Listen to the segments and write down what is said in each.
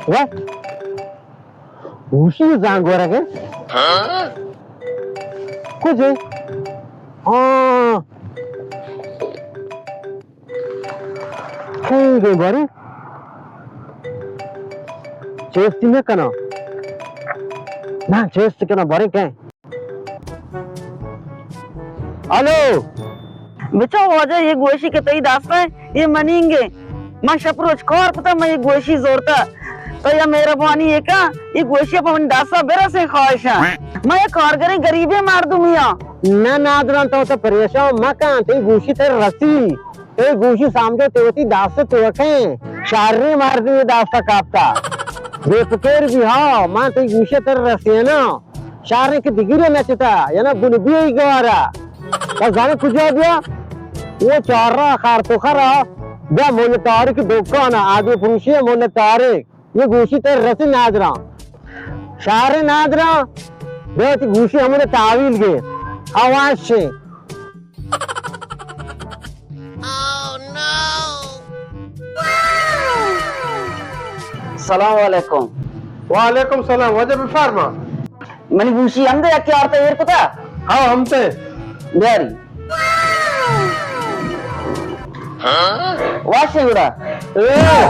واہ، گوشی زانگ ورگ ءَ؟ کجے؟ ہاں۔ کئے گئے باریں؟ چیستی نہ کناں۔ نہ، چیست کناں باریں کئے۔ ہلو۔ بچا واجہ، یہ گوشی کہ تئی داستا ہے، یہ منی انگے۔ من شپ روچ کار کتا، من یہ گوشی زورتا۔ تو یا مہربانی یہ کن، یہ گوشی پہ من داستا برسیں خواہشاں۔ من یہ کارگریں غریبیں مردمی ہاں۔ نہ نادران، تو تو پریشان مکن، تئی گوشی تر رسی۔ تئی گوشی سمجھو تئی وتی دست توکیں۔ شریں مردمی داستا کپتا۔ بے فکر بی ہا، من تئی گوشی تر رسینا۔ شریں کہ دگرے نہ چتا، یا نہ گل بی ای گوارا۔ تو زانے کجا بیا؟ وہ چارا خار تو خرا، بیا مول تارک دکانا، آدو فروشی مول تارک۔ یہ گوشی تر رسی نادرا۔ شہر نادرا، بیا تی گوشی ہمیں تحویل گے۔ آواز سے۔ سلام علیکم۔ وعلیکم سلام، واجہ بفرما۔ منی گوشی ہم دے، یکی آرتا ایر کتا؟ ہاں، ہم تے۔ بیاری۔ واشیں گڑا۔ اے،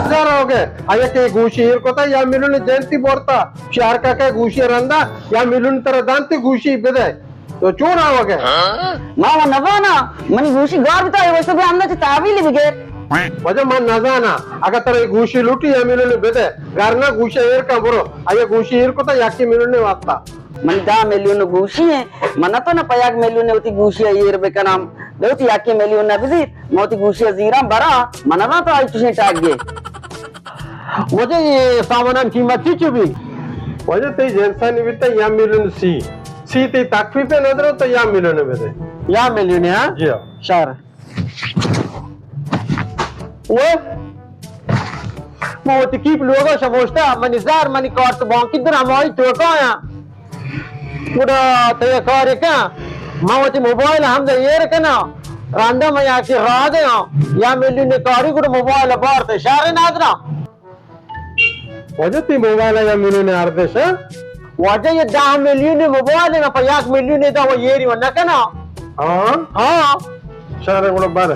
سر ہو گئے۔ آیا کہ گوشی ایر کتا یا ملون جنتی بورتا؟ شہر کا کہ گوشی رندا یا ملون ترا دانتی گوشی بدے۔ تو چون آوگ ئے؟ ما و نزانا، منی گوشی گار بتا، اے واسطہ بیا ہمدا چہ تحویلی بگر۔ واجہ من نزانا، اگہ ترا اے گوشی لوٹی یا ملون بدے، گار نہ گوشی ایر کن برو، اگہ گوشی ایر کتا یکی ملون واسطہ۔ منی دہ ملیون گوشی ہیں، من تو نہ پہ یک ملیون وتی گوشی ایر بکنم، دے وتی یکی ملیون نہ بزیر، من وتی گوشی زیران برا، من نہ تو آئی چشیں ٹاگے۔ واجہ یہ سامانان قیمت چی چو بی؟ واجہ تئی جنسانی بیتا یا ملیون سی۔ سی تئی تخفیف ندرو تو یا ملیون بدے۔ یا ملیون، ہاں؟ جی ہاں۔ شر۔ وہ؟ من وتی کیپ لوگا شموشتا، منی زر، منی کارت بانکی در ہمائی توکا آیا۔ گڑا تئی کارے کن، من وتی موبائل ہم دے ایر کنا، رندا من یکی راہ دے ہاں، یا ملیون کاری گڑا موبائل بارت، شر نادرا۔ واجہ تئی موبائل یا ملیون ارزش، ہاں؟ واجہ یہ دہ ملیون موبائل ہے، من پہ یک ملیون دا و ایری و نکنا۔ ہاں؟ ہاں۔ شر گڑا بر۔